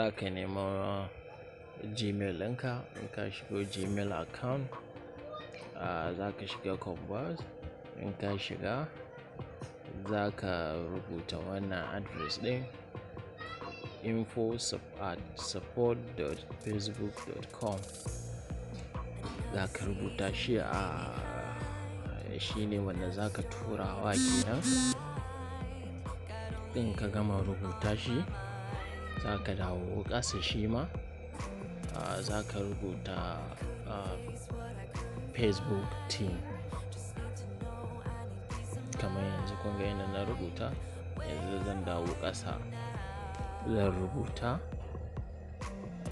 Za ka nema Gmail ɗinka. In ka shigo Gmail account, za ka shiga compose. In ka shiga, za ka rubuta wannan address ɗin, info@support.facebook.com. Za ka rubuta shi a shi ne wanda za ka tura wa kenan. In ka gama rubuta shi, za ka dawo ƙasa shi ma, za ka rubuta Facebook team. Kamar yanzu kun ga yanda na rubuta, yanzu zan dawo ƙasa. Zan rubuta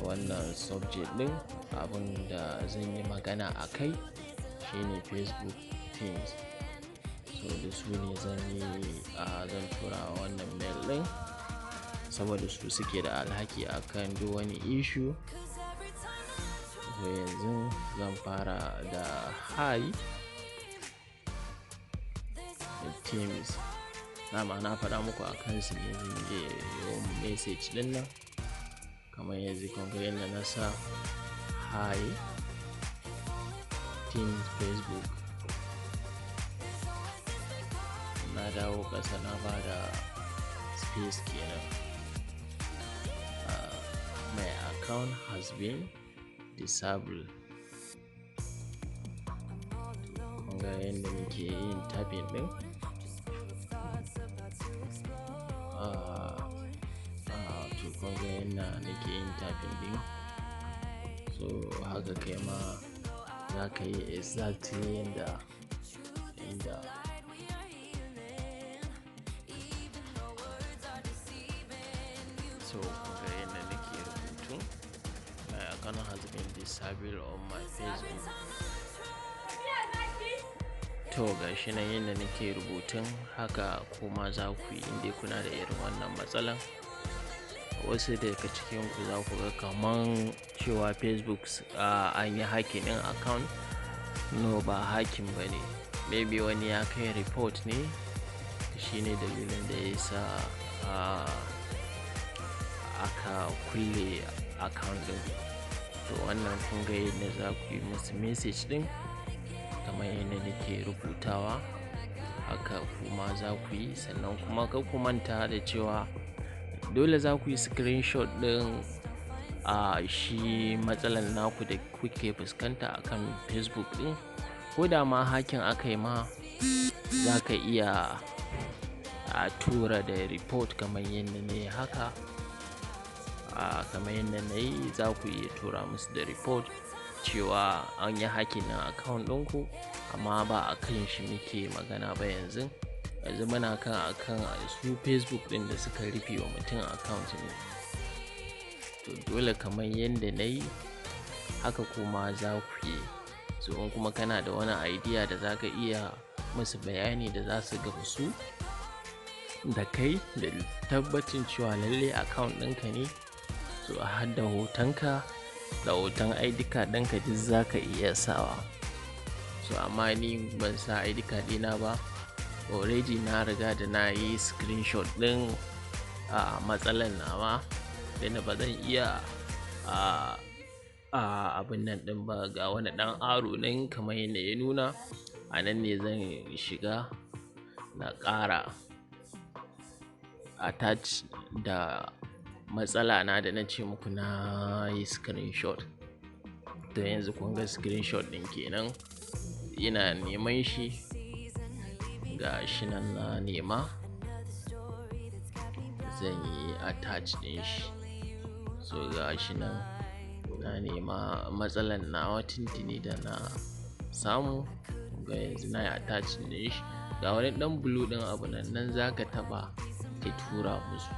wannan subject ɗin, abin da zan yi magana a kai shine Facebook teams. So da su ne zan yi, zan tura wannan mail ɗin saboda su suke da alhaki akan duk wani issue. To, yanzu zan fara da "Hi teams". Dama na faɗa muku a kansu ne zan je yi message ɗin nan. Kamar yanzu kun ga yanda na sa "Hi teams Facebook". Na dawo ƙasa, na ba da space kenan. My account has been disabled. Kun ga yanda muke yin typing ɗin. To, kun ga yanda nake yin typing ɗin. So haka kai ma za ka yi exactly yanda. So kun ga yanda nake rubutu. My account has been disabled on my Facebook. To, ga shi nan yanda nake rubutun, haka kuma za ku yi in dai kuna da irin wannan matsalan. Wasu daga cikinku za ku ga kaman cewa Facebook an yi hacking ɗin account. No, ba hacking ba ne. Maybe wani ya kai report ne. Shi ne dalilin da ya sa aka kulle account ɗin. To, wannan kun ga yadda za ku yi musu message ɗin kamar yadda nake rubutawa. Haka kuma za ku yi. Sannan kuma kar ku manta da cewa dole za ku yi screenshot ɗin shi matsalar naku da kuke fuskanta akan Facebook ɗin. Ko da ma hacking aka yi ma, za ka iya a tura da report kamar yadda na yi haka. Kamar yadda na yi, za ku iya tura musu da report cewa an yi hacking ɗin account ɗinku, amma ba a kan shi muke magana ba yanzu. Yanzu muna kan akan su Facebook ɗin da suka rufe wa mutum account ne. To, dole kamar yadda na yi, haka kuma za ku yi. So in kuma kana da wani idea da za ka iya musu bayani da za su gamsu da kai da tabbacin cewa lalle account ɗinka ne, so har da hotonka da hoton ID card ɗinka duk za ka iya sawa. So amma ni ban sa ID card ɗina ba. Already na riga da na yi screenshot ɗin a matsalar nawa da ba zan iya a abun nan ɗin ba. Ga wani ɗan arrow nan kamar yadda ya nuna. A nan ne zan shiga na ƙara attach da matsala na da na ce muku na yi screenshot. To, yanzu kun ga screenshot ɗin kenan. Ina neman shi, ga shi nan na nema. Zan yi attach ɗin shi. So ga shi nan na nema matsalar nawa tuntuni da na samu. Ga yanzu na yi attach ɗin shi. Ga wani ɗan blue ɗin abu nan, nan za ka taɓa ka tura musu.